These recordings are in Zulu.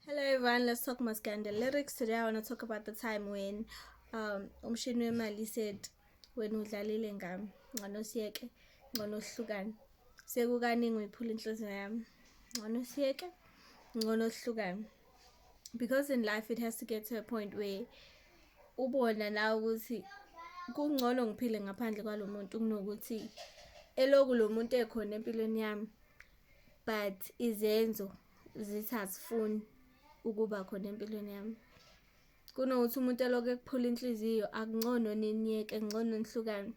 Hello everyone, let's talk Maskanda lyrics. Today I want to talk about the time when umshini wemali said, "Wena udlalile ngami, ngcono siyeke, ngcono sihlukane. Sekukaningi uyiphula inhliziyo yami. Ngcono siyeke, ngcono sihlukane." Because in life it has to get to a point where ubona nawe ukuthi kungcono ngiphile ngaphandle kwalo muntu kunokuthi eloku lo muntu ekhona empilweni yami, but izenzo zithi azifuni ukuba khona empilweni yami. Kunokuthi umuntu elokhu ekuphula inhliziyo, akungcono niyeke, ngcono nihlukane.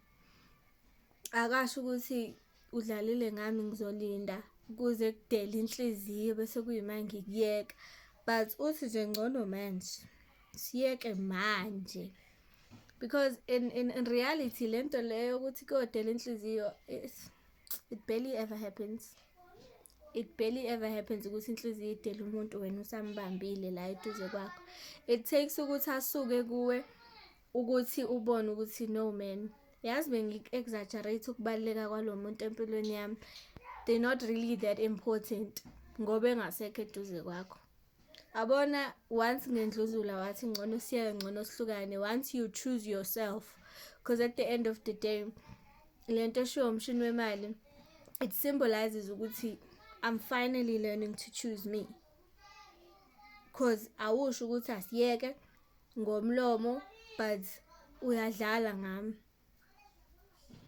Akasho ukuthi udlalile ngami, ngizolinda kuze kudele inhliziyo bese kuyima ngikuyeka, but uthi nje ngcono manje, siyeke manje. Because in reality, lento leyo ukuthi kuyodela inhliziyo, it barely ever happens. It barely ever happens ukuthi inhliziyo idele umuntu wena usambambile la eduze kwakho. It takes ukuthi asuke kuwe ukuthi ubone ukuthi, "No man, yazi bengiku-exaggerate ukubaluleka kwalo muntu empilweni yami. They're not really that important," ngoba engasekho eduze kwakho. Abona once ngendluzula wathi ngcono siyeke, ngcono sihlukane, once you choose yourself, because at the end of the day, lento eshiwo umshini wemali, it symbolizes ukuthi I'm finally learning to choose me. 'Cause awusho ukuthi asiyeke ngomlomo, but uyadlala ngami.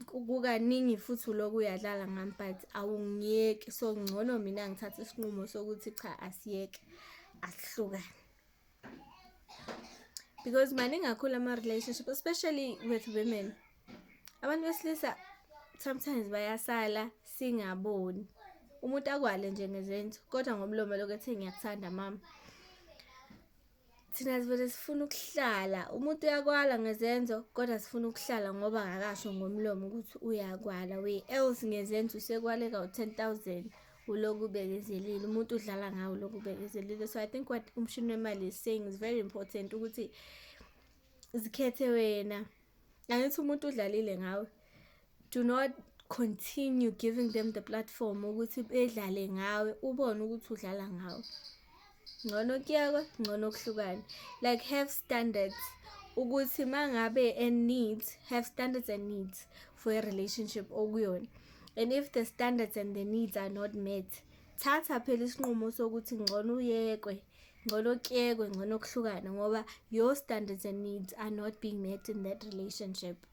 Kukaningi futhi uloku uyadlala ngami, but awungiyeki, so ngcono mina ngithathe isinqumo sokuthi cha, asiyeke, asihlukane. Because maningi kakhulu ama-relationship, especially with women. Abantu besilisa sometimes bayasala singaboni. Umuntu akwale nje ngezenzo, kodwa ngomlomo lokhu ethi, "Ngiyakuthanda mama." Thina sivele sifuna ukuhlala, umuntu uyakwala ngezenzo, kodwa sifuna ukuhlala ngoba akakasho ngomlomo ukuthi uyakwala. Where else ngezenzo usekwale kawu-10,000, uloku ubekezelile, umuntu udlala ngawe, uloku ubekezelile. So I think what umshini wemali is saying is very important, ukuthi zikhethe wena. Angithi umuntu udlalile ngawe, do not continue giving them the platform ukuthi bedlale ngawe, ubone ukuthi udlala ngawe. Ngcono kuyekwe, ngcono kuhlukane. Like, have standards ukuthi mangabe and needs, have standards and needs for a relationship okuyona. And if the standards and the needs are not met, thatha phela isinqumo sokuthi ngcono uyekwe, ngcono kuyekwe, ngcono kuhlukane, ngoba your standards and needs are not being met in that relationship.